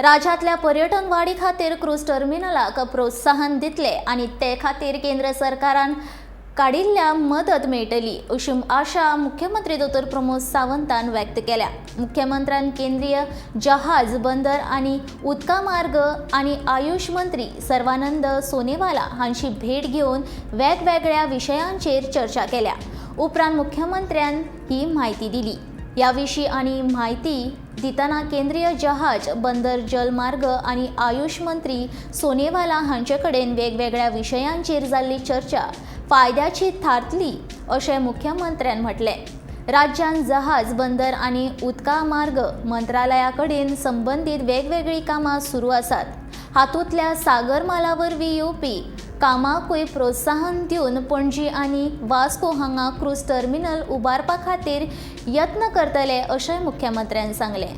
राज्यांतल्या पर्यटन वाडी खातीर क्रूज टर्मिनलाक प्रोत्साहन दितले आनी ते खातीर केंद्र सरकारान काडिल्ल्या मदत मेळटली अशी आशा मुख्यमंत्री दोतोर प्रमोद सावंतान व्यक्त केल्या. मुख्यमंत्र्यान केंद्रीय जहाज बंदर आनी उदका मार्ग आनी आयुष मंत्री सर्वानंद सोनेवाला हांची भेट घेवन वेगवेगळ्या विशयांचेर चर्चा केल्या. उपरांत मुख्यमंत्र्यान ही म्हायती दिली. ह्या विशीं आनी म्हायती दितना केंद्रीय जहाज बंदर जलमार्ग आनी आयुष मंत्री सोनेवाला हांचे कडेन वेगवेगळ्या विशयांचेर जाल्ली चर्चा फायद्याची थारतली अशें मुख्यमंत्र्यान म्हटलें. राज्यान जहाज बंदर आनी उदका मार्ग मंत्रालया कडेन संबंदीत वेगवेगळीं कामां सुरू आसात. हातूंतल्या सागरमाला वरवीं येवपी कामाकूय प्रोत्साहन दिवन पणजी आनी वास्को हांगा क्रूज टर्मिनल उबारपा खातीर यत्न करतले अशें मुख्यमंत्र्यान सांगलें.